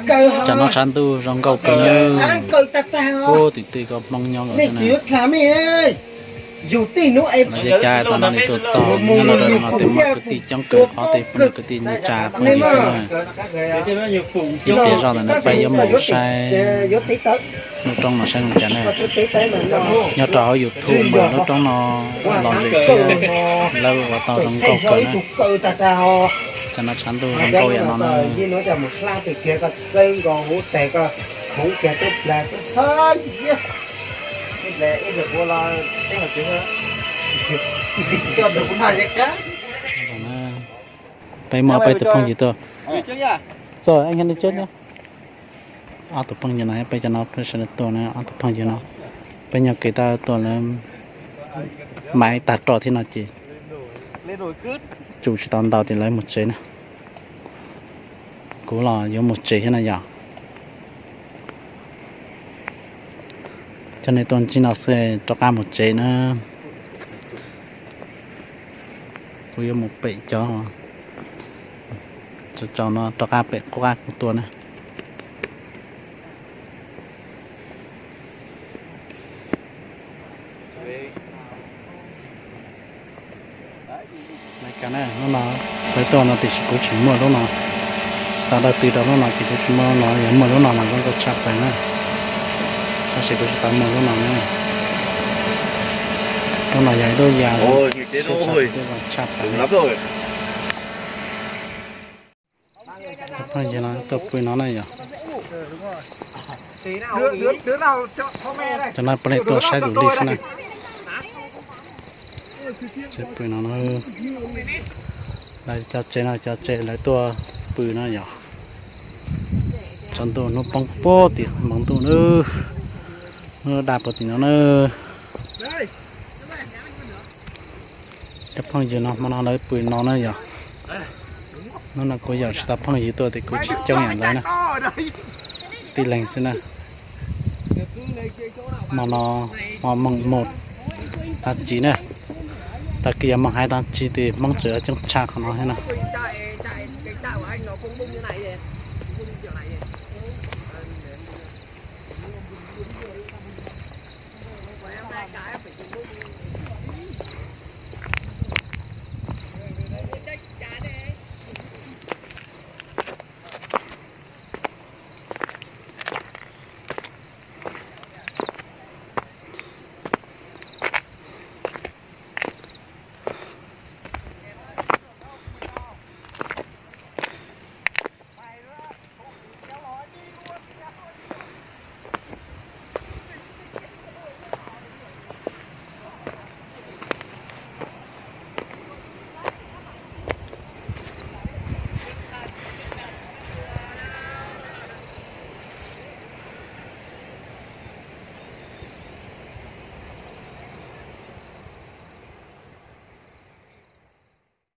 Tsam no tshav ntuj zoo nkauj kawg na. Ub, tim tej koj Hmoob nyob nkawd na. Los cab cab tau no nws tuaj txog nyob no rau no tes muaj kwv tij coob kawg, qhov tej phooj ywg kwv tij neej tsa phooj ywg xwb na. Ces tias zoj ntawm no peb yuav mus saib lub roob no saib zoo cas na. Nyob rau hauv YouTube mas lub roob no los ntseg thiab lawv ua tau zoo nkauj kawg na. Tsam no tshav ntuj zoo nkauj yam no na. Peb muaj peb tus phooj ywg tuaj. Ob tug phooj ywg no peb cov no peb sawv daws tuaj na, ob tug phooj ywg no. Peb nyob kev tab tuaj lawv mas tag roj thiab no ces tsum tsis tau ntau ces lawv mus tsev na. Kuv los yuav mus tsev thiab na yom. Coj nej tuaj ntsib no xwb rov qab mus tsev na. Kuv yuav mus pem cov, cov no rov qab pem qub qab kuv tuaj na. Hnub no lawv tuaj no tiam sis kuv tseem muaj lub no, tau dawb twg rau lub no ces kuv tsis muaj lub no, yog muaj lub no mas zoo nkauj tshaj plaws na. Tab sis kuv tsis tau muaj lub no na. Lub no yog ib lub yas tshaj plaws. Cov phooj ywg no tuaj pw no na yom. Cov no puav leej tuaj saib tus li xwb na. Tsev pw no, lawv cov tsev no cov tsev lawv tuaj pw no yom. Tshav ntuj hnub poob puag tim hmoov ntuj na, hnub daj puag tim no na. Cov phooj ywg no hmo no lawv pw no na yom. Hnub no kuv yaum tsis tau phooj ywg tuaj tias kuv tsis coob yam lawv na, tib leeg xwb na. Hmo no hmo moos mus tag kis na, tag kis yog moos hais tag kis tias Hmoob tseem coob tshaj qhov no thiab na.